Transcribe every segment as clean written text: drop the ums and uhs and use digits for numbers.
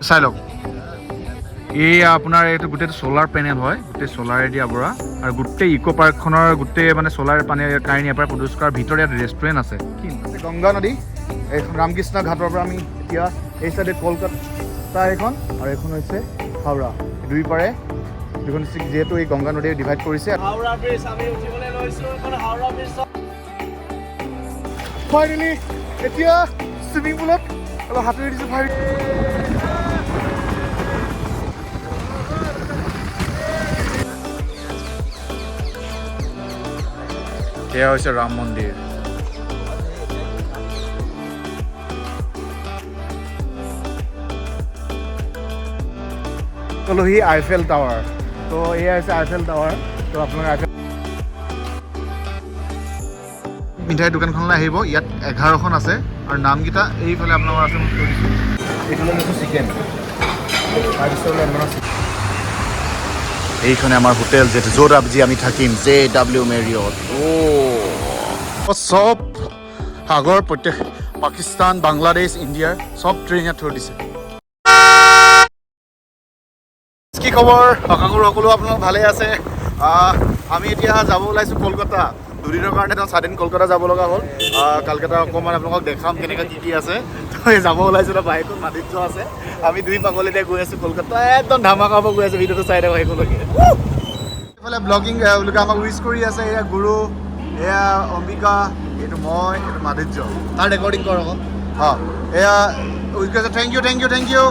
চাই লওক, এই আপোনাৰ এইটো গোটেইটো চ'লাৰ পেনেল হয়, গোটেই চ'লাৰেদি আৱৰা আৰু গোটেই ইক' পাৰ্কখনৰ গোটেই মানে চ'লাৰ পানী কাৰেণ্ট ইয়াৰ পৰা প্ৰডিউচ কৰাৰ ভিতৰত ইয়াত ৰেষ্টুৰেণ্ট আছে। কি গংগা নদী, এইখন ৰামকৃষ্ণ ঘাটৰ পৰা আমি এতিয়া এই চাইডে কলকাতা এইখন আৰু এইখন হৈছে হাওৰা। দুই পাৰে দুখন ডিষ্ট্ৰিক্ট যিহেতু এই গংগা নদীয়ে ডিভাইড কৰিছে। হাওৰা ব্ৰিজ আমি উঠিবলৈ লৈছো, এইখন হাওৰা ব্ৰিজ। ফাইনেলি এতিয়া চুইমিং পুলত অলপ সাঁতুৰি দিছোঁ। ফাইনেলি এয়া হৈছে ৰাম মন্দিৰ। ক'লোহি আইফেল টাৱাৰ। তো এয়া হৈছে আইফেল টাৱাৰ। তো আপোনালোকে আইফেল মিঠাই দোকানখনলৈ আহিব। ইয়াত 11খন আছে আৰু নামকেইটা এইফালে আপোনালোকৰ আছে, মই কৈ দিছোঁ। এইটো লৈ লৈছোঁ চিকেন, তাৰপিছত আপোনাৰ এইখনে আমাৰ হোটেল, যিহেতু য'ত আজি আমি থাকিম, জে ডাব্লিউ মেৰিয়ট। অ' চব আগৰ প্ৰত্যেক পাকিস্তান, বাংলাদেশ, ইণ্ডিয়াৰ চব ট্ৰেইন ইয়াত থৈ দিছে। কি খবৰ? আশা কৰোঁ সকলো আপোনালোক ভালেই আছে। আমি এতিয়া যাব ওলাইছোঁ কলকাতা দুদিনৰ কাৰণে। তেওঁ স্বাধীন কলকাতা যাব লগা হ'ল। কলকাতা অকণমান আপোনালোকক দেখাম কেনেকৈ কি কি আছে। তো এই যাব ওলাইছোঁ, এতিয়া বাইকত মাটিত যোৱা আছে। আমি দুই পাগল এতিয়া গৈ আছোঁ কলকাতা, একদম ধামাকা হ'ব গৈ আছোঁ। ভিডিঅ'টো চাই থাকক শেষলৈকে। এইফালে ব্লগিং তেওঁলোকে আমাক উইচ কৰি আছে। এয়া গুৰু, এয়া অম্বিকা, এইটো মই, এইটো মাধুৰ্য। তাৰ ৰেকৰ্ডিং কৰ আকৌ। অঁ, এয়া উইচ কৰিছে। Thank you, thank you, thank you.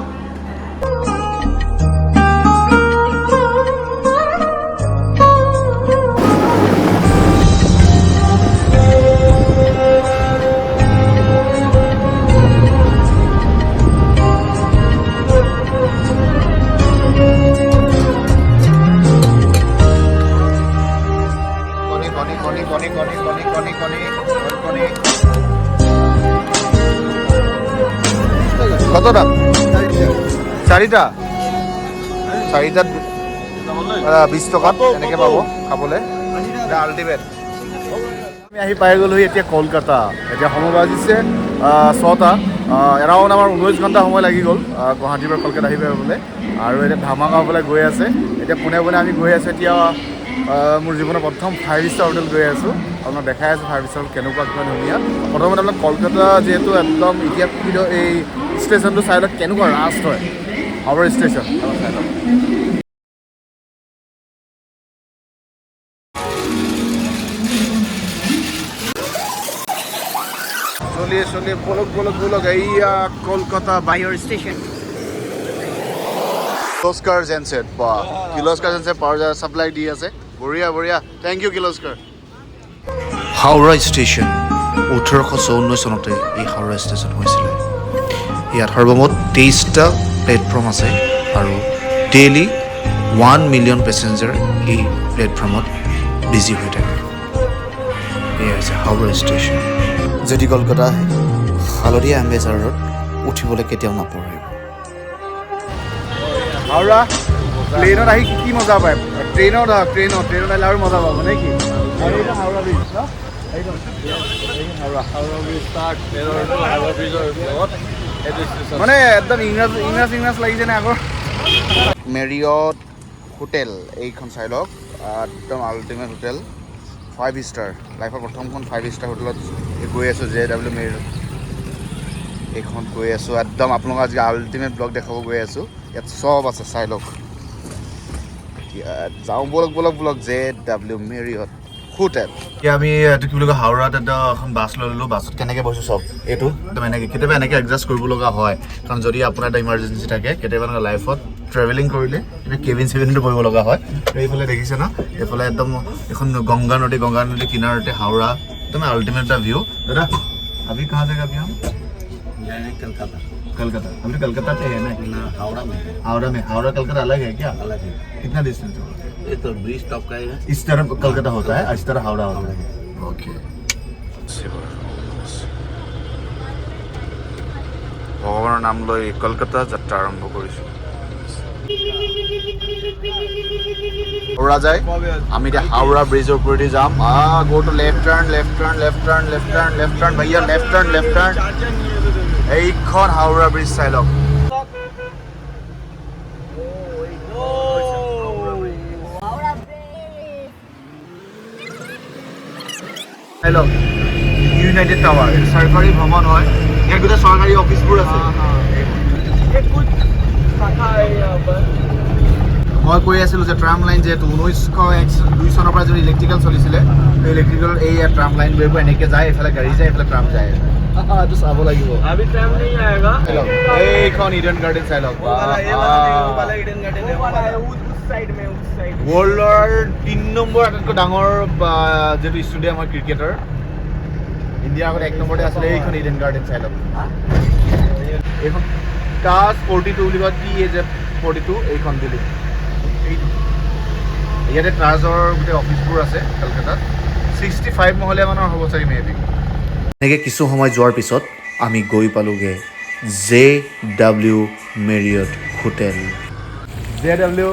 কণী, কণী, কণী, কণী, কণী, কণী, কণী, কণী, কণী। কত দাম? চাৰিটা, চাৰিটাত 20 টকাত এনেকৈ পাব খাবলৈ। আল্টিমেট। আমি আহি পাই গ'লোহি এতিয়া কলকাতা। এতিয়া সময় বাজিছে 6টা। এৰাউণ্ড আমাৰ 19 ঘণ্টা সময় লাগি গ'ল গুৱাহাটীৰ পৰা কলকাতা আহি পাবলৈ। আৰু এতিয়া ধামাকা হ'বলৈ গৈ আছে। এতিয়া পোনে পোনে আমি গৈ আছোঁ। এতিয়া মোৰ জীৱনৰ প্ৰথম ফাইভ ষ্টাৰ হোটেল গৈ আছোঁ। আপোনাক দেখাই আছোঁ ফাইভ ষ্টাৰ কেনেকুৱা, কিমান ধুনীয়া। প্ৰথমতে আপোনাক কলকাতা যিহেতু একদম এতিয়া এই ষ্টেচনটো চাই লওক, কেনেকুৱা ৰাষ্ট হয় হাওৰা ষ্টেচন, চাই লওক। চলিয়ে চলিয়ে, বলক বলক বলক। এইয়া কলকাতা বাহিৰৰ ষ্টেচন। কিৰ্লোস্কাৰ জেনছেট বা কিৰ্লোস্কাৰ জেনছেট পাৱাৰ ছাপ্লাই দি আছে। বঢ়িয়া বঢ়িয়া, thank U Kirloskar. Howrah station, 1854 চনতে এই হাওৰা ষ্টেচন হৈছিলে। ইয়াত সৰ্বমুঠ 23টা প্লেটফৰ্ম আছে আৰু ডেইলি 1 মিলিয়ন পেচেঞ্জাৰ এই প্লেটফৰ্মত বিজি হৈ থাকে। এয়া হৈছে হাওৰা ষ্টেচন। যদি কলকাতা আহে, হালধীয়া এম্বেচাডাৰত উঠিবলৈ কেতিয়াও নাপাহৰিব। হাওৰা প্লেইনত আহি কি কি মজা পায়? ট্ৰেইনত আহক, ট্ৰেইনত ট্ৰেইনত আহিলে আৰু মজা পাব নে কি? আৰু এইটো হাওৰা ব্ৰিজ ন? এইখন এইখন হাওৰা। হাওৰা ব্ৰিজ, তাৰ হাওৰা ব্ৰিজৰ লগত এইটো ষ্টেচন। মানে একদম ইংৰাজ ইংৰাজ ইংৰাজ লাগিছে নে আগৰ? মেৰিয়ট হোটেল এইখন চাই লওক, একদম আল্টিমেট হোটেল, ফাইভ ষ্টাৰ। লাইফৰ প্ৰথমখন ফাইভ ষ্টাৰ হোটেলত গৈ আছোঁ, জে ডাব্লিউ মেৰিয়ট এইখনত গৈ আছোঁ। একদম আপোনালোকক আজি আল্টিমেট ব্লগ দেখাব গৈ আছোঁ। ইয়াত চব আছে, চাই লওক। এতিয়া যাওঁ, ব'লক ব'লক ব'লক। J W Marriott hotel. এতিয়া আমি এইটো কি বুলি কয়, হাওৰাত এটা এখন বাছ লৈ ল'লোঁ। বাছত কেনেকৈ বহিছোঁ চব, এইটো একদম এনেকৈ। কেতিয়াবা এনেকৈ এডজাষ্ট কৰিব লগা হয়, কাৰণ যদি আপোনাৰ এটা ইমাৰ্জেঞ্চি থাকে, কেতিয়াবা এনেকুৱা লাইফত ট্ৰেভেলিং কৰিলে এতিয়া কেবিন চেবিনতো বহিব লগা হয়। এইফালে দেখিছে ন, এইফালে একদম এখন গংগা নদী, গংগা নদীৰ কিনাৰতে হাওৰা, একদম আল্টিমেট এটা ভিউ। दादा, अभी कहाँ जाएगा अभी हम? কলকাতা। कलकत्ता। हम तो कलकत्ता पे है ना? ना, हावड़ा में। हावड़ा में। हावड़ा कलकत्ता अलग है क्या? अलग है। कितना डिस्टेंस है? ये तो ब्रिज टॉप का है। इस तरफ कलकत्ता होता है, इस तरफ हावड़ा होता है। ओके, ভগৱানৰ নাম লৈ কলকাতা যাত্ৰা আৰম্ভ কৰিছোঁ। হাওৰা যায় আমি এতিয়া। হাওৰা ব্ৰিজৰ ওপৰেদি যাম। Go to left turn, left turn, left turn, left turn, left turn, ভাইয়া, লেফ্ট টাৰ্ণ, লেফ্ট টাৰ্ণ। এইখন হাওৰা ব্ৰিজ চাই লওক। লওক, ইউনাইটেড টাৱাৰ, এইটো চৰকাৰী ভৱন হয়। ইয়াত গোটেই চৰকাৰী অফিচবোৰ আছে। ये कुछ शाखा है यहाँ पर। মই কৈ আছিলোঁ যে ট্ৰাম লাইন যিহেতু 1902 চনৰ পৰা যিটো ইলেক্ট্ৰিকেল চলিছিলে, সেই ইলেক্ট্ৰিকেল এই ট্ৰাম লাইনবোৰ এনেকৈ যায়, এইফালে গাড়ী যায়, এইফালে ট্ৰাম যায়। এইটো চাব লাগিব। अभी ट्राम नहीं आएगा। চাই লওক, এইখন ইডেন গাৰ্ডেন চাই লওক। वो वाला ईडन गार्डन है, वो वाला है उस साइड में, उस साइड। ৱৰ্ল্ডৰ 3 নম্বৰ আটাইতকৈ ডাঙৰ বা যিটো ষ্টেডিয়াম হয় ক্ৰিকেটৰ, ইণ্ডিয়াৰ আগত 1 নম্বৰতে আছিলে। এইখন ইডেন গাৰ্ডেন চাই লওক। এইখন তাজ 42 বুলি কয়, TAJ 42। এইখন বিল্ডিং, এইটো ইয়াতে তাজৰ গোটেই অফিচবোৰ আছে কলকাতাত। 65 মহলীয়া মানৰ হ'ব চাগে মে বি। এনেকৈ কিছু সময় যোৱাৰ পিছত আমি গৈ পালোগৈ J W Marriott hotel. J W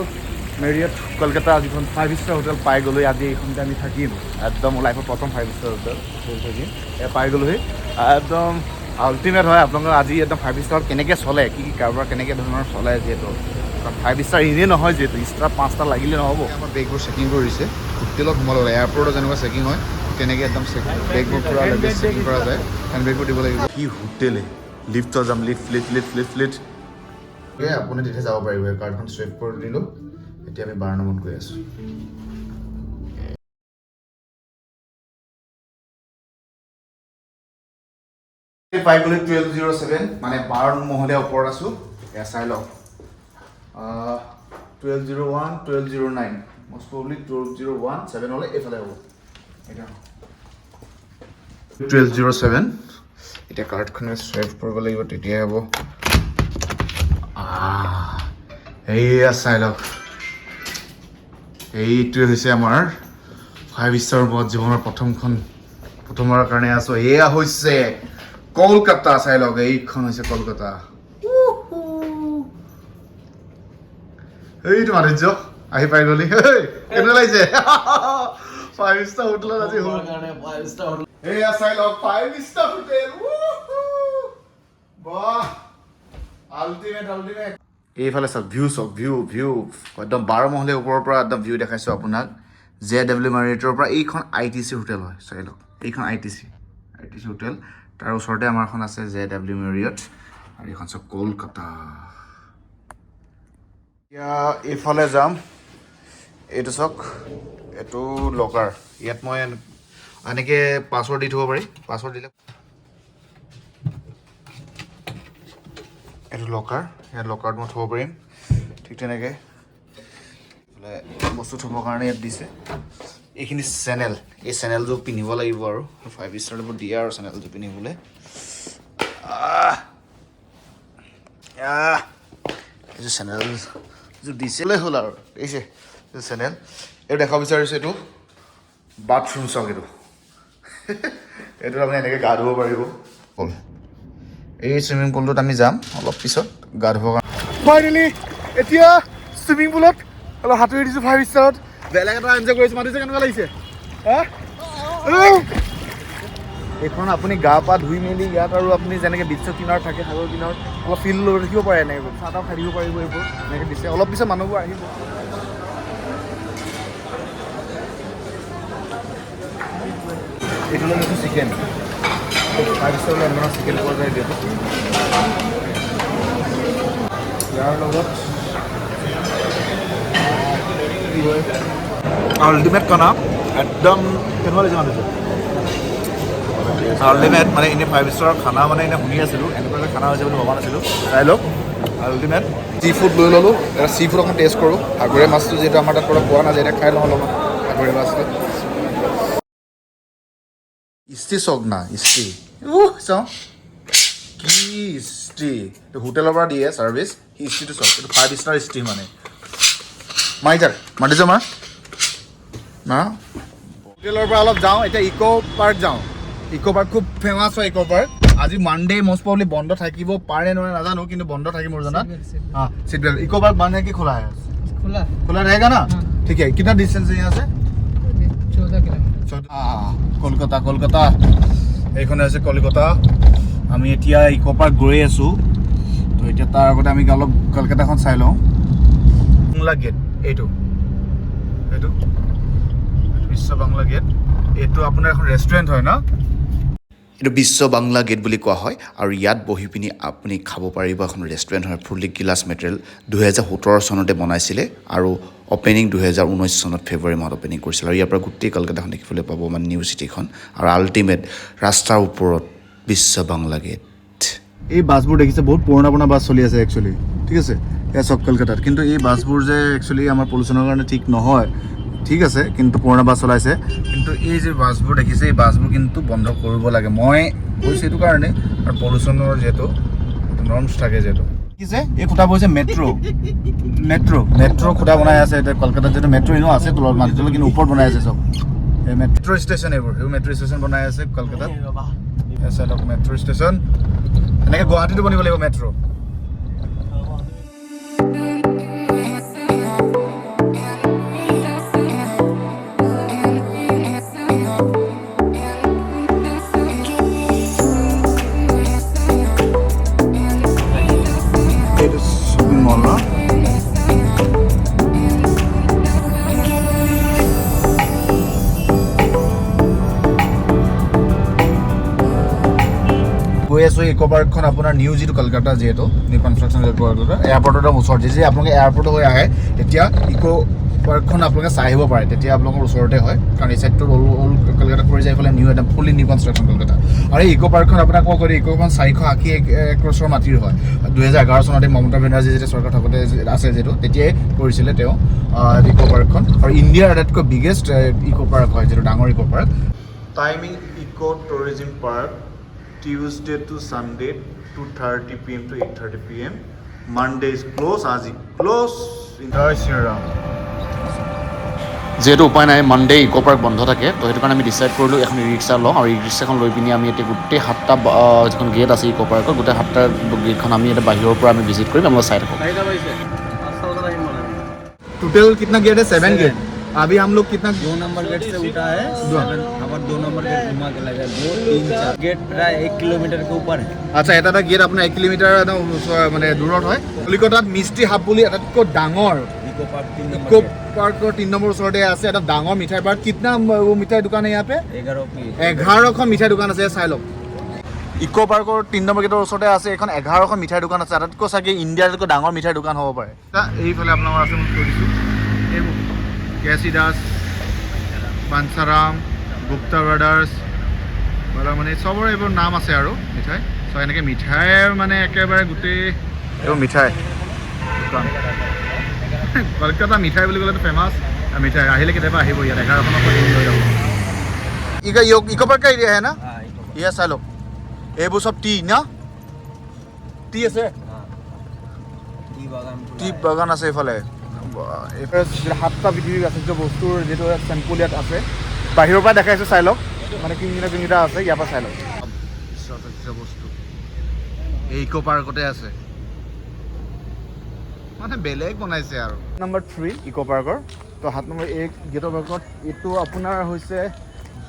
Marriott Kolkata, যিখন ফাইভ ষ্টাৰ হোটেল পাই গ'লোঁ। আজি এইখনতে আমি থাকিম। একদম মোৰ লাইফৰ প্ৰথম ফাইভ ষ্টাৰ হোটেল থাকিম। এয়া পাই গ'লোহি। একদম আল্টিমেট হয়। আপোনালোকৰ আজি একদম ফাইভ ষ্টাৰত কেনেকৈ চলে, কি কি কাৰবাৰ কেনেকৈ ধৰণৰ চলে, যিহেতু ফাইভ ষ্টাৰ এনেই নহয়, যিহেতু ষ্টাৰ পাঁচটা লাগিলে নহ'ব। আমাৰ বেগবোৰ চেকিং কৰিছে হোটেলত সোমাব। এয়াৰপৰ্টত যেনেকুৱা চেকিং হয়, তেনেকৈ একদম বেগবোৰ পূৰা লাগেজ চেকিং কৰা যায়। হেণ্ড বেগবোৰ দিব লাগিব। কি হোটেল! লিফ্টত যাম, lift, lift, lift, lift, lift. আপুনি তেতিয়া যাব পাৰিব। এই কাৰ্ডখন চুৱাইপ কৰি দিলোঁ। এতিয়া আমি 12 নম্বৰত গৈ আছোঁ। পাই গ'লো 1207, মানে 12 মহলীয়া ওপৰত আছোঁ। এয়া চাই লওক, 1201, 1209, most probably 12017 হ'লে এইফালে হ'ব। এতিয়া 1207। এতিয়া কাৰ্ডখনে চুৱাইপ কৰিব লাগিব, তেতিয়াই হ'ব। এইয়া চাই লওক, এইটোৱে হৈছে আমাৰ ফাইভ ষ্টাৰ ৰুমত জীৱনৰ প্ৰথমখন, প্ৰথমবাৰৰ কাৰণে আছোঁ। এয়া হৈছে কলকাতা, চাই লওক, এইখন হৈছে কলকাতা। উহু। এইটো মাধুৰ্য, আহি পাই গলি। হেই, কেনেকুৱা লাগিছে ফাইভ ষ্টাৰ হোটেলত আজি? এইয়া চাই লওক, ফাইভ ষ্টাৰ হোটেল। বাহ, আল্টিমেট, আল্টিমেট। এইফালে চাওক, ভিউ চাওক, ভিউ, ভিউ। একদম 12 মহলীয়া ওপৰৰ পৰা একদম ভিউ দেখাইছোঁ আপোনাক জে ডাব্লিউ মাৰিয়টৰ পৰা। এইখন আই টি চি হোটেল হয়, চাই লওক। এইখন I T C, I T C hotel. তাৰ ওচৰতে আমাৰখন আছে জে ডাব্লিউ মেৰিয়ট। আৰু এইখন চাওক, কলকাতা। এতিয়া এইফালে যাম। এইটো চাওক, এইটো লকাৰ। ইয়াত মই এনেকৈ পাছৱৰ্ড দি থ'ব পাৰি। পাছৱৰ্ড দিলে এইটো লকাৰ, ইয়াত লকাৰত মই থ'ব পাৰিম। ঠিক তেনেকৈ এইফালে বস্তু থ'বৰ কাৰণে ইয়াত দিছে। এইখিনি চেনেল, এই চেনেলযোৰ পিন্ধিব লাগিব আৰু ফাইভ ষ্টাৰবোৰ দিয়ে আৰু চেনেলযোৰ পিন্ধিবলৈ। আহ আহ, এইযোৰ চেনেলযোৰ দিছিলে, হ'ল আৰু দেখিছে, এইযোৰ চেনেল। এইটো দেখাব বিচাৰিছোঁ, এইটো বাথৰুম চাওক। এইটো আপুনি এনেকৈ গা ধুব পাৰিব। হ'ল, এই চুইমিং পুলটোত আমি যাম অলপ পিছত গা ধুবৰ কাৰণে। ফাইনেলি এতিয়া চুইমিং পুলত অলপ সাঁতুৰি দিছোঁ। ফাইভ ষ্টাৰত বেলেগ এটা এনজয় কৰিছোঁ। মাতিছে, কেনেকুৱা লাগিছে? হা? এইখন আপুনি গা পা ধুই মেলি ইয়াত আৰু আপুনি যেনেকৈ বিচৰ কিনাৰত থাকে, সাগৰ কিনাৰত অলপ ফিল লৈ থাকিব পাৰে। এনেকৈ চাহ তাহ খাই দিব পাৰিব। এইবোৰ এনেকৈ দিছে। অলপ পিছত মানুহবোৰ আহিব। এইটো লৈ লৈছোঁ চিকেন। ফাইভ ষ্টাৰলৈ এনেধৰণৰ চিকেন পোৱা যায় যিহেতু। ইয়াৰ লগত কি হয়, আল্টিমেট খানা একদম। কেনেকুৱা লাগিছে মানুহটো? আল্টিমেট। মানে এনেই ফাইভ ষ্টাৰৰ খানা মানে এনেই শুনি আছিলোঁ, এনেকুৱাকৈ খানা হৈছে বুলি ভবা নাছিলোঁ। চাই লওক, আল্টিমেট। চি ফুড লৈ ল'লোঁ। এটা চি ফুড অকণ টেষ্ট কৰোঁ। সাগৰীয়া মাছটো যিহেতু আমাৰ তাত পৰা পোৱা নাযায়, এতিয়া খাই লওঁ অলপমান সাগৰীয়া মাছটো। ইস্ত্ৰি চাওক না, ইস্ত্ৰি। উহ, চাওঁ কি ইস্ত্ৰি। এইটো হোটেলৰ পৰা দিয়ে ছাৰ্ভিচ। ইস্ত্ৰিটো চাওক, এইটো ফাইভ ষ্টাৰ ইস্ত্ৰি। মানে মাৰি থাক, মাতিছ মাৰ না। হোটেলৰ পৰা অলপ যাওঁ, এতিয়া ইক' পাৰ্ক যাওঁ। ইক' পাৰ্ক খুব ফেমাছ হয়। ইক' পাৰ্ক আজি মানডে, মষ্ট প্ৰবলি বন্ধ থাকিব পাৰে, নোৱাৰে নাজানো, কিন্তু বন্ধ থাকিব মোৰ জনাত। हाँ, सीट बेल्ट। इको पार्क बंद है कि खुला है? खुला। खुला रहेगा ना? हाँ। ठीक है। कितना डिस्टेंस है यहाँ से? 14 किलोमीटर। কলকাতা, কলকাতা। এইখনে হৈছে কলকাতা। আমি এতিয়া ইক' পাৰ্ক গৈ আছোঁ। তো এতিয়া তাৰ আগতে আমি অলপ কলকাতাখন চাই লওঁ। বাংলা গেট এইটো, এইটো বিশ্ব বাংলা গেট। এইটো আপোনাৰ এখন ৰেষ্টুৰেণ্ট হয় ন? এইটো বিশ্ব বাংলা গেট বুলি কোৱা হয় আৰু ইয়াত বহি পিনি আপুনি খাব পাৰিব। এখন ৰেষ্টুৰেণ্ট হয়, ফুল্লি গিলাছ মেটেৰিয়েল। 2017 চনতে বনাইছিলে আৰু অ'পেনিং 2019 চনত ফেব্ৰুৱাৰী মাহত অ'পেনিং কৰিছিলে। আৰু ইয়াৰ পৰা গোটেই কলকাতাখন দেখিবলৈ পাব, মানে নিউ চিটিখন আৰু আল্টিমেট ৰাস্তাৰ ওপৰত বিশ্ব বাংলা গেট। এই বাছবোৰ দেখিছে, বহুত পুৰণা পুৰণা বাছ চলি আছে একচুৱেলি, ঠিক আছে? এয়া চব কলকাতাত। কিন্তু এই বাছবোৰ যে একচুৱেলি আমাৰ পলিউশ্যনৰ কাৰণে ঠিক নহয়, ঠিক আছে, কিন্তু পুৰণা বাছ চলাইছে। কিন্তু এই যে বাছবোৰ দেখিছে, এই বাছবোৰ কিন্তু বন্ধ কৰিব লাগে, মই কৈছোঁ এইটো কাৰণে। আৰু পলিউশ্যনৰ যিহেতু নৰ্মছ থাকে যিহেতু। দেখিছে, এই খুঁটাবোৰ হৈছে মেট্ৰ' মেট্ৰ' খুঁটা বনাই আছে এতিয়া কলকাতাত। যিহেতু মেট্ৰ' এনেও আছে তলত, মাটিৰ তলত, কিন্তু ওপৰত বনাই আছে চব। এই মেট্ৰ' ষ্টেচন এইবোৰ, সেইবোৰ মেট্ৰ' ষ্টেচন বনাই আছে কলকাতাত। এয়া চাই লওক মেট্ৰ' ষ্টেচন। এনেকৈ গুৱাহাটীতো বনিব লাগিব মেট্ৰ'। এইটো শ্বপিং মল ন? গৈ আছোঁ ইক' পাৰ্কখন আপোনাৰ নিউ যিটো কলকাতা, যিহেতু নিউ কনষ্ট্ৰাকশ্যন কলকাতা, এয়াৰপৰ্টৰ ওচৰত। যেতিয়া আপোনালোকে এয়াৰপৰ্ট হৈ আহে, তেতিয়া ইক' পাৰ্কখন আপোনালোকে চাই আহিব পাৰে। তেতিয়া আপোনালোকৰ ওচৰতে হয়, কাৰণ এই চাইডটো অল্ড কলকাতাত পৰি যায়, এইফালে নিউ, একদম ফুল্লি নিউ কনষ্ট্ৰাকশ্যন কলকাতা। আৰু এই ইক' পাৰ্কখন আপোনাক মই কৈ দিওঁ, ইক' পাৰ্কখন 480 একৰছৰ মাটিৰ হয়। 2011 চনতে মমতা বেনাৰ্জী যেতিয়া চৰকাৰ থাকোঁতে আছে যিহেতু, তেতিয়াই কৰিছিলে তেওঁ ইক' পাৰ্কখন। আৰু ইণ্ডিয়াৰ আটাইতকৈ বিগেষ্ট ইক' পাৰ্ক হয়, যিটো ডাঙৰ ইক' park. Timing, eco tourism park, Tuesday to Sunday, 2:30 PM to 8:30 PM. Monday is close, আজি ক্ল'জ। জয় শ্ৰীৰাম। যিহেতু উপায় নাই, মানডে ইক' পাৰ্ক বন্ধ থাকে, তো সেইটো কাৰণে আমি ডিচাইড কৰিলোঁ এখন ই ৰিক্সা লওঁ। আৰু ই ৰিক্সাখন লৈ পিনি আমি এতিয়া গোটেই সাতটা যিখন গেট আছে ইক' পাৰ্কত, গোটেই সাতটা গেটখন আমি এতিয়া বাহিৰৰ পৰা আমি ভিজিট কৰিম। আপোনালোকে চাই থাকক। 4টা বাজিছে, 5টা বজাত আহিম মানে আমি। टोटल कितना गेट है? Seven gate. अभी हम लोग कितना? 2 नंबर गेट से उठा है। दो। सेवन, अब 2 नंबर गेट घुमा के लगा, 2, 3, 4 गेट प्राय 1 किलोमीटर के ऊपर है। আচ্ছা, এটা এটা গেট আপোনাৰ 1 কিলোমিটাৰ একদম মানে দূৰত হয়। কলিকতাত মিষ্টি হাব বুলি আটাইতকৈ ডাঙৰ इको पार्क 3 नंबर। ইক' পাৰ্কৰ 3 নম্বৰ ওচৰতে আছে এটা ডাঙৰ মিঠাই পাৰ্ক। कितना वो मिठाई दुकान है यहाँ पे? 11 पीस। 11খন মিঠাই দোকান আছে, চাই লওক। ইক' পাৰ্কৰ 3 নম্বৰ গেটৰ ওচৰতে আছে এখন, 11খন মিঠাই দোকান আছে। আটাইতকৈ চাগে ইণ্ডিয়াৰ আটাইতকৈ ডাঙৰ মিঠাই দোকান হ'ব পাৰে। এইফালে আপোনালোকৰ আছে, মই কৈ দিছোঁ, এইবোৰ কে চি দাস, বাঞ্চাৰাম, গুপ্তা ব্ৰাদাৰ্ছ, মানে চবৰে এইবোৰ নাম আছে আৰু মিঠাই। চ' এনেকৈ মিঠাইৰ মানে একেবাৰে গোটেই এইবোৰ মিঠাই দোকান। কলকাতা মিঠাই বুলি ক'লেতো ফেমাছ মিঠাই। আহিলে কেতিয়াবা আহিব ইয়াত, 11খনৰ পৰা লৈ যাব। ইক' পাৰ্ক এৰিয়া है ना? हाँ, इको पार्क। এয়া চাই লওক, এইবোৰ চব টি ন, টি আছে। हाँ, टी बागान पूरा টি है। বাগান আছে এইফালে। এইফালে সাতটা পৃথিৱীৰ আশ্চৰ্য বস্তুৰ যিটো চেম্পুল ইয়াত আছে, বাহিৰৰ পৰা দেখাইছোঁ, চাই লওক। মানে কিনকিটা কিনকিটা আছে, ইয়াৰ পৰা চাই লওক। আশ্চৰ্য বস্তু এই ইক' পাৰ্কতে আছে, মানে বেলেগ বনাইছে। আৰু নম্বৰ 3 ইক' পাৰ্কৰ, তো 7 নম্বৰ এই গেটৰ পাৰ্কত এইটো আপোনাৰ হৈছে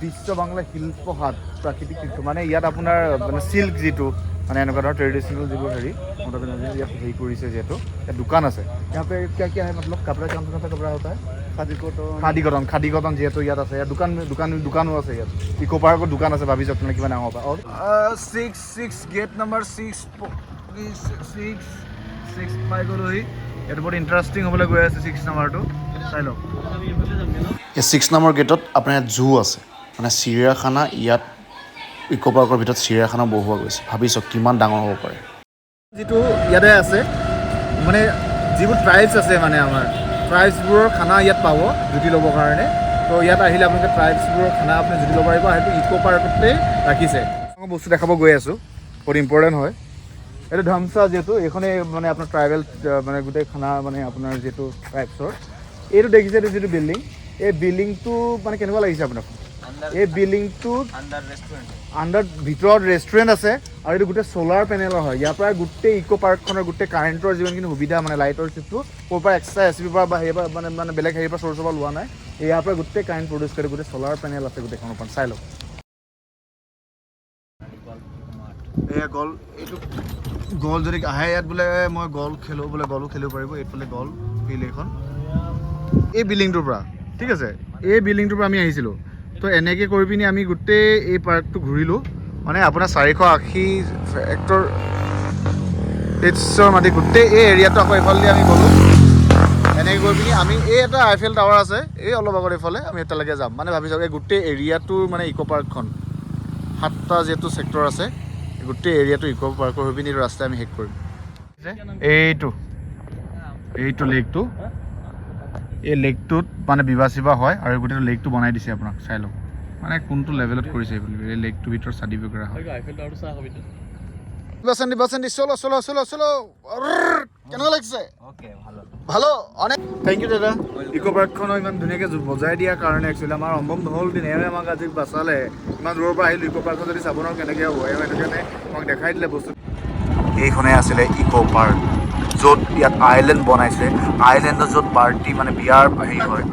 বিশ্ব বাংলা শিল্পহাট, প্ৰাকৃতিক তীৰ্থ। মানে ইয়াত আপোনাৰ মানে চিল্ক যিটো, মানে এনেকুৱা ধৰণৰ ট্ৰেডিশ্যনেল যিবোৰ হেৰি মমতা বেনাৰ্জীয়ে ইয়াত হেৰি কৰিছে, যিহেতু ইয়াত দোকান আছে। यहाँ पे क्या क्या है, मतलब कपड़ा, कौन सा कपड़ा होता है? Khadi cotton. Khadi cotton, khadi cotton যিহেতু ইয়াত আছে। ইয়াত দোকান দোকান দোকানো আছে ইয়াত। ইক' পাৰ্কত দোকান আছে, ভাবিছোঁ আপোনালোকে কিমান ডাঙৰ পায়। 6 6 gate number 6 6 6 পাই গ'লোহি। এইটো বহুত ইণ্টাৰেষ্টিং হ'বলৈ গৈ আছে, 6 নম্বৰটো চাই লওক। এই 6 নম্বৰ গেটত আপোনাৰ ইয়াত জু আছে, মানে চিৰিয়াখানা। ইয়াত ইক' পাৰ্কৰ ভিতৰত চিৰিয়াখানা বহুৱা গৈছে। ভাবি চাওক কিমান ডাঙৰ হ'ব পাৰে। যিটো ইয়াতে আছে, মানে যিবোৰ ট্ৰাইবছ আছে, মানে আমাৰ ট্ৰাইবছবোৰৰ খানা ইয়াত পাব জুতি ল'বৰ কাৰণে। তো ইয়াত আহিলে আপোনালোকে ট্ৰাইবছবোৰৰ খানা আপুনি জুতি ল'ব পাৰিব। সেইটো ইক' পাৰ্কতে ৰাখিছে। মই বস্তু দেখাব গৈ আছোঁ, বহুত ইম্পৰ্টেণ্ট হয় এইটো। ধামচা যিহেতু এইখনেই মানে আপোনাৰ ট্ৰাইবেল, মানে গোটেই খানা, মানে আপোনাৰ যিটো ট্ৰাইবছৰ। এইটো দেখিছে, এইটো যিটো বিল্ডিং, এই বিল্ডিংটো মানে কেনেকুৱা লাগিছে আপোনাক? এই বিল্ডিংটোত अंदर रेस्टोरेंट है। আণ্ডাৰ ভিতৰত ৰেষ্টুৰেণ্ট আছে আৰু এইটো গোটেই চ'লাৰ পেনেলৰ হয়। ইয়াৰ পৰা গোটেই ইক' পাৰ্কখনৰ গোটেই কাৰেণ্টৰ যিমানখিনি সুবিধা, মানে লাইটৰ চিপটো ক'ৰ পৰা এক্সট্ৰা এছ বিৰ পৰা বা সেই পৰা মানে বেলেগ হেৰিৰ পৰা চ'ৰ্চৰ পৰা লোৱা নাই। ইয়াৰ পৰা গোটেই কাৰেণ্ট প্ৰডিউচ কৰে। গোটেই চ'লাৰ পেনেল আছে গোটেইখনৰ ওপৰত, চাই লওক। এয়া গল, এইটো গল। যদি আহে ইয়াত বোলে মই গল খেলোঁ বোলে, গলো খেলিব পাৰিব। এইফালে গল ফিল্ড এইখন। এই বিল্ডিংটোৰ পৰা, ঠিক আছে, এই বিল্ডিংটোৰ পৰা আমি আহিছিলোঁ। তো এনেকৈ কৰি পিনি আমি গোটেই এই পাৰ্কটো ঘূৰিলোঁ। মানে আপোনাৰ 480 হেক্টৰ 23 মাটি গোটেই এই এৰিয়াটো। আকৌ এইফালেদি আমি গ'লোঁ। এনেকৈ গৈ পিনি আমি এই এটা আইফেল টাৱাৰ আছে এই অলপ আগত এইফালে, আমি এটালৈকে যাম। মানে ভাবি চাওক, এই গোটেই এৰিয়াটোৰ মানে ইক' পাৰ্কখন 7টা যিহেতু ছেক্টৰ আছে, গোটেই এৰিয়াটো ইক' পাৰ্কৰ হৈ পিনি এইটো ৰাস্তাই আমি শেষ কৰিম। এইটো এইটো লেকটো, এই লেকটোত মানে বিবাহ চিবাহ হয় আৰু গোটেই লেকটো বনাই দিছে। আপোনাক চাই লওক মানে কোনটো লেভেলত কৰিছে এইবুলি। এই লেকটোৰ ভিতৰত চাদি বগেৰা হয়। আইফেল টাৱাৰটো চাহ খাবি। বাসন্তী, বাসন্তী, চলো চলো চলো চলো। কেনেকুৱা লাগিছে? ওকে, ভালো। ভালো, অনেক thank U দাদা। ইক' পাৰ্কখনো ইমান ধুনীয়াকৈ বজাই দিয়াৰ কাৰণে। একচুৱেলি আমাৰ সম্ভৱ নহ'ল দিন, এওঁৱে আমাক আজি বাচালে। ইমান দূৰৰ পৰা আহিলোঁ, ইক' পাৰ্কখন যদি চাব নোৱাৰোঁ কেনেকৈ হ'ব? এওঁ সেইটো কাৰণে আমাক দেখাই দিলে বস্তু। এইখনেই আছিলে ইক' পাৰ্ক, য'ত ইয়াত আইলেণ্ড বনাইছে। আইলেণ্ডত য'ত পাৰ্টি মানে বিয়াৰ হেৰি হয়,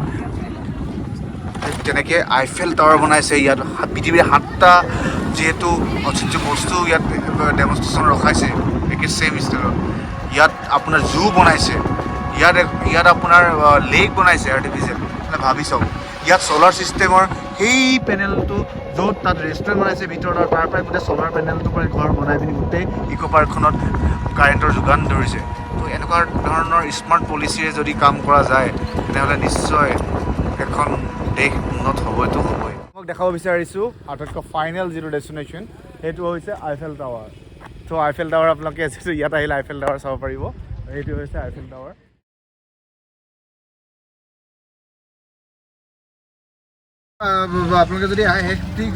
ঠিক তেনেকৈ আইফেল টাৱাৰ বনাইছে ইয়াত। পৃথিৱীৰ 7টা যিহেতু ঐতিহ্য বস্তু ইয়াত ডেমনষ্ট্ৰেশ্যন ৰখাইছে একে ছেইম ষ্টাইলত। ইয়াত আপোনাৰ জু বনাইছে, ইয়াত আপোনাৰ লেক বনাইছে আৰ্টিফিচিয়েল। মানে ভাবি চাওক, ইয়াত চ'লাৰ ছিষ্টেমৰ সেই পেনেলটো য'ত তাত ৰেষ্টুৰেণ্ট বনাইছে ভিতৰত, আৰু তাৰ পৰাই গোটেই চ'লাৰ পেনেলটোৰ পৰাই ঘৰ বনাই পিনি গোটেই ইক' পাৰ্কখনত কাৰেণ্টৰ যোগান ধৰিছে। তো এনেকুৱা ধৰণৰ স্মাৰ্ট পলিচিৰে যদি কাম কৰা যায়, তেনেহ'লে নিশ্চয় এখন দেশ উন্নত হ'বইতো হ'বই। মোক দেখাব বিচাৰিছোঁ আটাইতকৈ ফাইনেল যিটো ডেষ্টিনেশ্যন, সেইটো হৈছে আইফেল টাৱাৰ। ত' আইফেল টাৱাৰ আপোনালোকে যিটো ইয়াত আহিলে আইফেল টাৱাৰ চাব পাৰিব। এইটো হৈছে আইফেল টাৱাৰ। আপোনালোকে যদি আহে, ঠিক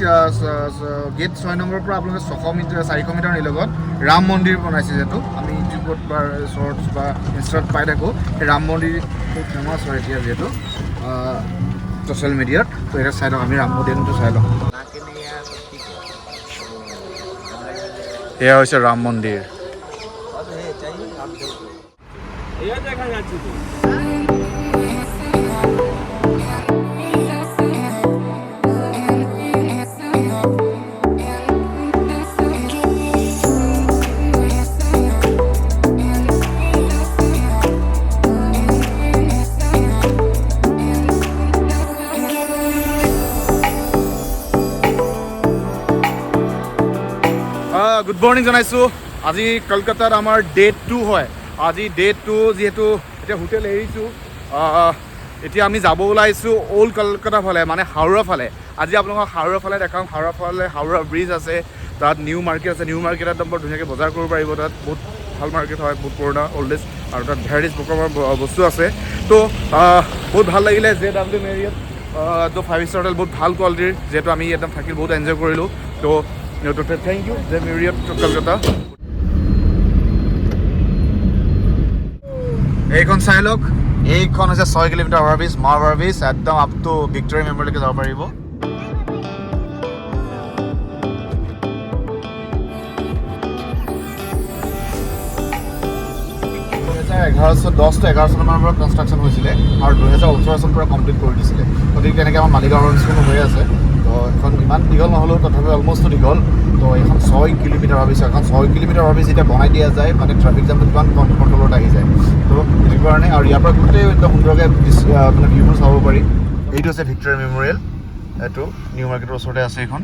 গেট 6 নম্বৰৰ পৰা আপোনালোকে 600 মিটাৰ, 400 মিটাৰ নিলগত ৰাম মন্দিৰ বনাইছে, যিহেতু আমি ইউটিউবত বা শ্বৰ্টছ বা ইনষ্টাত পাই থাকোঁ। সেই ৰাম মন্দিৰ খুব ফেমাছ হয় এতিয়া যিহেতু ছ'চিয়েল মিডিয়াত। তো এতিয়া চাই লওক, আমি ৰাম মন্দিৰটো চাই লওঁ। এয়া হৈছে ৰাম মন্দিৰ। দেখা যাচ্ছে তো। গুড মৰ্ণিং জনাইছোঁ। আজি কলকাতাত আমাৰ ডে 2 হয়। আজি ডে 2 যিহেতু এতিয়া হোটেল এৰিছোঁ, এতিয়া আমি যাব ওলাইছোঁ অ'ল্ড কলকাতা ফালে, মানে হাওৰা ফালে। আজি আপোনালোকক হাওৰা ফালে দেখাম। হাওৰা ফালে হাওৰা ব্ৰিজ আছে, তাত নিউ মাৰ্কেট আছে। নিউ মাৰ্কেটত একদম বৰ ধুনীয়াকৈ বজাৰ কৰিব পাৰিব। তাত বহুত ভাল মাৰ্কেট হয়, বহুত পুৰণা অ'ল্ডেজ, আৰু তাত ভেৰাইটিজ প্ৰকাৰৰ বস্তু আছে। তো বহুত ভাল লাগিলে জে ডাব্লিউ মেৰিয়ট, তো 5 ষ্টাৰ হোটেল, বহুত ভাল কোৱালিটিৰ। যিহেতু আমি একদম থাকি বহুত এনজয় কৰিলোঁ। তো thank U J Marriott Kolkata. এইখন চাই লওক, এইখন হৈছে 6 কিলোমিটাৰ অভাৰব্ৰিজ, মা অভাৰব্ৰিজ, একদম আপ টু ভিক্টৰিয়া মেমৰিয়েললৈকে যাব পাৰিব। 2011 টু 11 চনৰ পৰা কনষ্ট্ৰাকশ্যন হৈছিলে আৰু 2018 চনৰ পৰা কমপ্লিট কৰি দিছিলে। গতিকে তেনেকৈ আমাৰ মালিগাঁও অভাৰব্ৰিজখনো হৈ আছে। তো এইখন ইমান দীঘল নহ'লেও তথাপি অলমষ্ট দীঘল। তো এইখন 6 কিলোমিটাৰ অভাৰব্ৰিজ, এখন 6 কিলোমিটাৰ অভাৰব্ৰিজ যেতিয়া বনাই দিয়া যায়, মানে ট্ৰাফিক জামটো কিমান কণ্ট্ৰলত আহি যায়। তো সেইটো কাৰণে আৰু ইয়াৰ পৰা গোটেই একদম সুন্দৰকৈ মানে ভিউবোৰ চাব পাৰি। এইটো হৈছে ভিক্টৰিয়া মেমৰিয়েল, এইটো নিউ মাৰ্কেটৰ ওচৰতে আছে এইখন।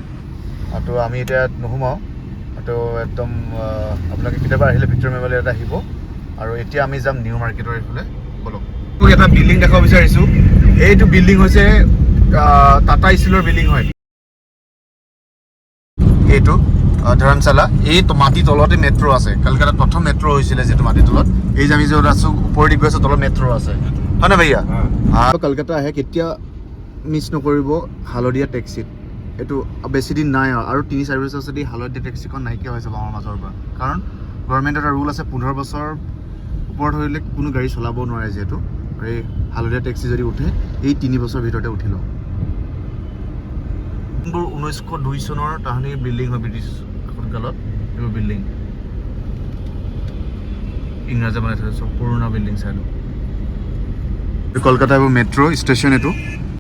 তো আমি এতিয়া নোসোমাওঁ। তো একদম আপোনালোকে কেতিয়াবা আহিলে ভিক্টৰিয়া মেমৰিয়েল ইয়াত আহিব। আৰু এতিয়া আমি যাম নিউ মাৰ্কেটৰ এইফালে। ব'লক, এটা বিল্ডিং দেখাব বিচাৰিছোঁ। এইটো বিল্ডিং হৈছে টাটা ষ্টিলৰ বিল্ডিং হয়। এইটো ধৰমশালা, এই মাটিৰ তলতে মেট্ৰ' আছে। কলকাতাত প্ৰথম মেট্ৰ' হৈছিলে যিটো মাটিৰ তলত। এই যে আমি য'ত আছোঁ, ওপৰেদি গৈ আছোঁ, তলত মেট্ৰ' আছে, হয় নাই ভাইয়া? কলকাতা আহে কেতিয়া মিছ নকৰিব হালধীয়া টেক্সিত। এইটো বেছি দিন নাই আৰু, আৰু 3-4 বছৰ যদি হালধীয়া টেক্সিখন নাইকিয়া হৈ যাব আমাৰ মাজৰ পৰা। কাৰণ গভৰ্ণমেণ্টৰ এটা ৰুল আছে, 15 বছৰ ওপৰত হ'লে কোনো গাড়ী চলাব নোৱাৰে যিহেতু। আৰু এই হালধীয়া টেক্সি যদি উঠে, এই 3 বছৰৰ ভিতৰতে উঠি লওক। যোনবোৰ 1902 চনৰ তাহানিৰ বিল্ডিং হয়, ব্ৰিটিছ শাসনকালত এইবোৰ বিল্ডিং ইংৰাজে বনাই থৈছে, চব পুৰণা বিল্ডিং চাই লওক। কলকাতা এইবোৰ মেট্ৰ' ষ্টেচন, এইটো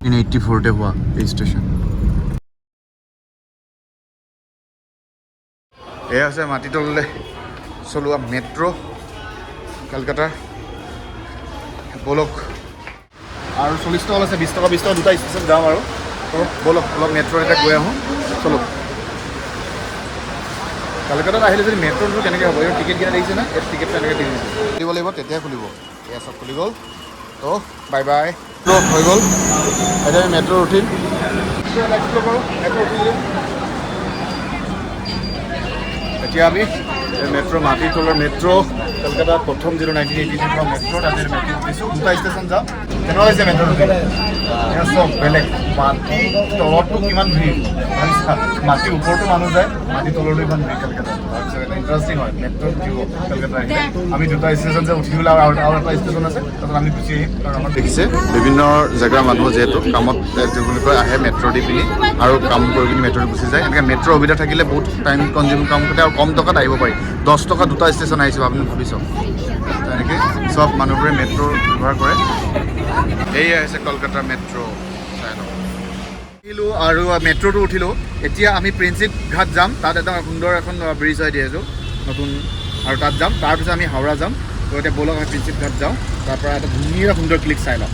1984তে হোৱা এই ষ্টেচন। এয়া হৈছে মাটি তললৈ চলোৱা মেট্ৰ' কলকাতাৰ। ব'লক, আৰু 40 টকা আছে, 20 টকা 20 টকা দুটা ষ্টেচন যাম আৰু। তো ব'লক, অলপ মেট্ৰ' এটা গৈ আহোঁ। চলো, কলকাতাত আহিলে যদি মেট্ৰ'টো কেনেকৈ হ'ব? এই টিকেট কেইটা দেখিছে না? এই টিকেটটো এনেকৈ দি দিছে, দিব লাগিব, তেতিয়াহে খুলিব। এয়া চব খুলি গ'ল। তো বাই বাই, হৈ গ'ল। এতিয়া আমি মেট্ৰ' উঠিম, এক্সপ্ল'ৰ কৰোঁ। মেট্ৰ' উঠি দিম। এতিয়া আমি মেট্ৰ', মাটিৰ তলৰ মেট্ৰ', কলকাতাত প্ৰথম যিটো 1983 মেট্ৰ', তাতে মেট্ৰ' উঠিছোঁ। দুটা ষ্টেচন যাম। কেনেকুৱা হৈছে মেট্ৰ'? চব বেলেগ। মাটি তলতো কিমান ভিৰ ভাবিছা? মাটিৰ ওপৰতো মানুহ যায়, মাটিৰ তলতো ইমান ভিৰ কলকাতাত। তাৰপিছত এটা ইণ্টাৰেষ্টিং হয়, মেট্ৰ'ত উঠিব কলকাতা আহিলে। আমি দুটা ষ্টেচন যে উঠি পেলাই আৰু এটা ষ্টেচন আছে, তাৰপিছত আমি গুচি আহিম। কাৰণ আমাৰ দেখিছে বিভিন্ন জেগাৰ মানুহ যিহেতু কামত কি বুলি কয় আহে মেট্ৰ' দি পিনি আৰু কাম কৰি পিনি মেট্ৰ'ত গুচি যায়। এনেকৈ মেট্ৰ' সুবিধা থাকিলে বহুত টাইম কনজিউম কাম কৰে আৰু কম টকাত আহিব পাৰি। 10 টকা দুটা ষ্টেচন আহিছোঁ, আপুনি ভাবি চাওক। তেনেকৈ চব মানুহবোৰে মেট্ৰ' ব্যৱহাৰ কৰে। এয়া হৈছে কলকাতাৰ মেট্ৰ', চাই লওক। উঠিলোঁ আৰু মেট্ৰ'টো উঠিলোঁ। এতিয়া আমি প্ৰিন্সিপ ঘাট যাম। তাত এটা সুন্দৰ এখন ব্ৰিজ হয় যিহেতু নতুন, আৰু তাত যাম। তাৰপিছত আমি হাওৰা যাম। তো এতিয়া ব'লক, আমি প্ৰিন্সিপ ঘাট যাওঁ। তাৰ পৰা এটা ধুনীয়া সুন্দৰ ক্লিক চাই লওঁ।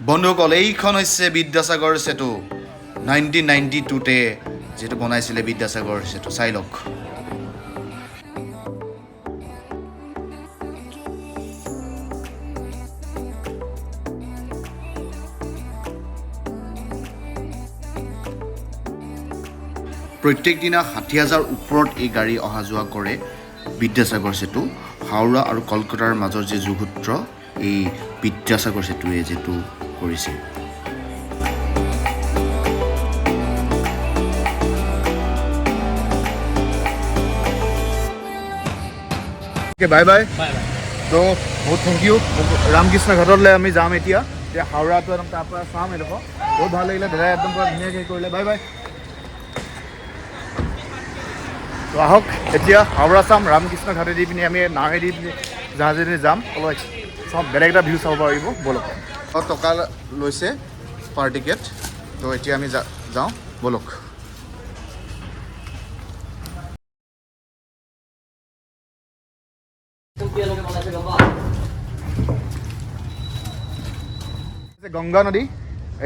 বন্ধুসকল, এইখন হৈছে বিদ্যাসাগৰ সেতু। 1992তে যিটো বনাইছিলে বিদ্যাসাগৰ সেতু, চাই লওক। প্ৰত্যেক দিনা 60,000 ওপৰত এই গাড়ী অহা যোৱা কৰে বিদ্যাসাগৰ সেতু। হাওৰা আৰু কলকাতাৰ মাজৰ যি যোগসূত্ৰ, এই বিদ্যাসাগৰ সেতুৱে যিটো কৰিছে। Bye bye. তো বহুত thank U. Ramakrishna ঘাটলৈ আমি যাম এতিয়া। এতিয়া হাওৰাটো একদম তাৰ পৰা চাম এডোখৰ। বহুত ভাল লাগিলে, দাদাই একদম পূৰা ধুনীয়াকৈ কৰিলে। Bye bye. তো আহক, এতিয়া হাওৰা চাম। ৰামকৃষ্ণ ঘাটেদি পিনি আমি নাৱেদি পিনি, জাহাজেদি যাম। অলপ চাম, বেলেগ এটা ভিউ চাব পাৰিব। ব'লক। টকা লৈছে পাৰ টিকেট। তো এতিয়া আমি যাওঁ, ব'লক। গংগা নদী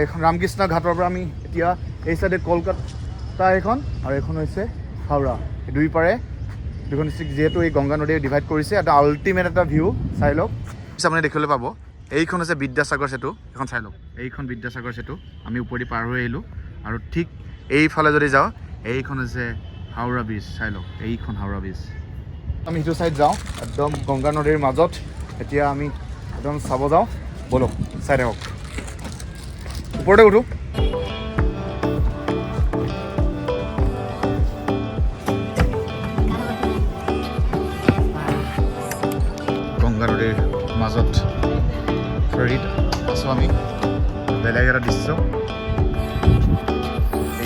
এইখন। ৰামকৃষ্ণ ঘাটৰ পৰা আমি এতিয়া এই চাইডে কলকাতা এইখন আৰু এইখন হৈছে হাওৰা। এই দুই পাৰে দুখন ডিষ্ট্ৰিক্ট যিহেতু এই গংগা নদীয়ে ডিভাইড কৰিছে। এটা আল্টিমেট এটা ভিউ চাই লওক। পিছে আপুনি দেখিবলৈ পাব, এইখন হৈছে বিদ্যাসাগৰ সেতু। এখন চাই লওক, এইখন বিদ্যাসাগৰ সেতু। আমি ওপৰেদি পাৰ হৈ আহিলোঁ আৰু ঠিক এইফালে যদি যাওঁ, এইখন হৈছে হাওৰা ব্ৰিজ। চাই লওক, এইখন হাওৰা ব্ৰিজ। আমি সিটো চাইড যাওঁ, একদম গংগা নদীৰ মাজত। এতিয়া আমি একদম চাব যাওঁ। ব'লক, চাই থাকক। ওপৰতে উঠোঁ। গংগা নদীৰ মাজত ফেৰীত আছোঁ আমি। বেলেগ এটা দৃশ্য।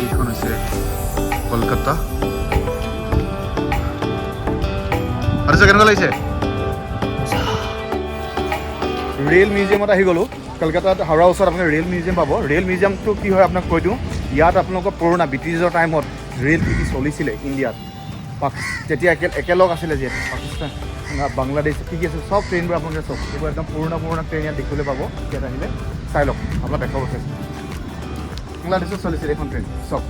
এইখন হৈছে কলকাতা। আচ্ছা, কেনেকুৱা লাগিছে? ৰেল মিউজিয়ামত আহি গ'লোঁ। কলকাতাত হাওৰা ওচৰত আপুনি ৰেল মিউজিয়াম পাব। ৰেল মিউজিয়ামটো কি হয় আপোনাক কৈ দিওঁ। ইয়াত আপোনালোকৰ পুৰণা ব্ৰিটিছৰ টাইমত ৰেল কি কি চলিছিলে ইণ্ডিয়াত, তেতিয়া একেলগ আছিলে যিহেতু পাকিস্তান, বাংলাদেশ, কি কি আছিল, চব ট্ৰেইনবোৰ আপোনালোকে চব এইবোৰ একদম পুৰণা পুৰণা ট্ৰেইন ইয়াত দেখিবলৈ পাব। ইয়াত আহিলে চাই লওক, আপোনাক দেখাব চেষ্টা। বাংলাদেশত চলিছিল এইখন ট্ৰেইন চব।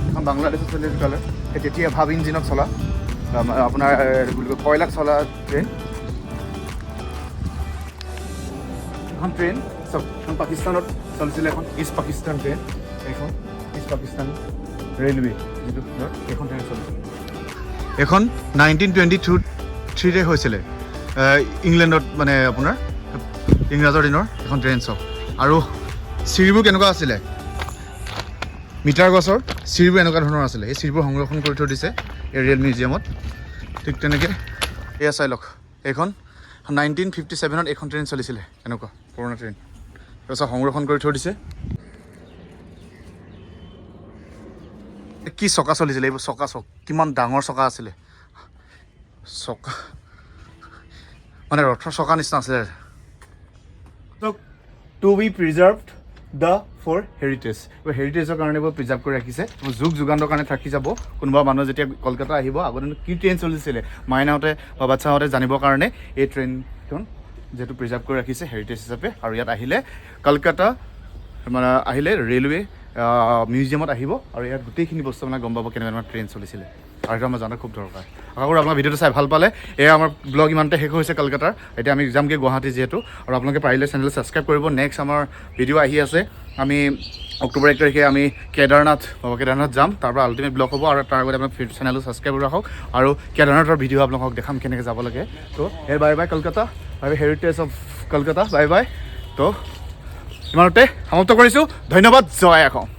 এখন বাংলাদেশত চলিছিল তেতিয়াহ'লে। সেই তেতিয়া ভাৱ ইঞ্জিনত চলা, আপোনাৰ বুলি কয় কয়লাত চলা ট্ৰেইন এখন। ট্ৰেইন চব এখন পাকিস্তানত চলিছিলে। এখন ইষ্ট পাকিস্তান ট্ৰেইন। এইখন ইষ্ট পাকিস্তান ৰেলৱে যিটো, এইখন ট্ৰেইন চলিছিলে। এখন 1922-3তে হৈছিলে ইংলেণ্ডত, মানে আপোনাৰ ইংৰাজৰ দিনৰ এখন ট্ৰেইন চব। আৰু চিৰিবোৰ কেনেকুৱা আছিলে? মিটাৰ গছৰ চিৰিবোৰ এনেকুৱা ধৰণৰ আছিলে। এই চিৰিবোৰ সংৰক্ষণ কৰি থৈ দিছে এই ৰেল মিউজিয়ামত। ঠিক তেনেকৈ এয়া চাই লওক, এইখন 1957ত এইখন ট্ৰেইন চলিছিলে। এনেকুৱা পুৰণা ট্ৰেইন তাৰপিছত সংৰক্ষণ কৰি থৈ দিছে। কি চকা চলিছিলে এইবোৰ চকা চক, কিমান ডাঙৰ চকা আছিলে। চকা মানে ৰথৰ চকা নিচিনা আছিলে। To be preserved the for heritage. হেৰিটেজৰ কাৰণে এইবোৰ প্ৰিজাৰ্ভ কৰি ৰাখিছে। যুগ যুগান্তৰ কাৰণে থাকি যাব। কোনোবা মানুহ যেতিয়া কলকাতা আহিব, আগতে কি ট্ৰেইন চলিছিলে মাইনাহঁতে বা বাচ্ছাহঁতে জানিবৰ কাৰণে এই ট্ৰেইনখন যিহেতু প্ৰিজাৰ্ভ কৰি ৰাখিছে হেৰিটেজ হিচাপে। আৰু ইয়াত আহিলে, কলকাতা মানে আহিলে ৰেলৱে মিউজিয়ামত আহিব আৰু ইয়াত গোটেইখিনি বস্তু আপোনাক গম পাব, কেনেকুৱা ধৰণৰ ট্ৰেইন চলিছিলে। আৰু সেইটো আমাৰ জনা খুব দৰকাৰ। আশা কৰোঁ আপোনাৰ ভিডিঅ'টো চাই ভাল পালে। এয়া আমাৰ ব্লগ ইমানতে শেষ হৈছে কলকাতাৰ। এতিয়া আমি যামগৈ গুৱাহাটী যিহেতু। আৰু আপোনালোকে পাৰিলে চেনেল ছাবস্ক্ৰাইব কৰিব। নেক্সট আমাৰ ভিডিঅ' আহি আছে। আমি অক্টোবৰ 1 তাৰিখে আমি কেদাৰনাথ, বাবা কেদাৰনাথ যাম। তাৰ পৰা আল্টিমেট ব্লগ হ'ব। আৰু তাৰ আগতে আপোনাৰ চেনেলটো ছাবস্ক্ৰাইব কৰি ৰাখক আৰু কেদাৰনাথৰ ভিডিঅ' আপোনালোকক দেখাম কেনেকৈ যাব লাগে। তো এই bye bye Kolkata, bye bye heritage of Kolkata, bye bye. তো ইমানতে সমাপ্ত কৰিছোঁ। ধন্যবাদ। জয় অসম।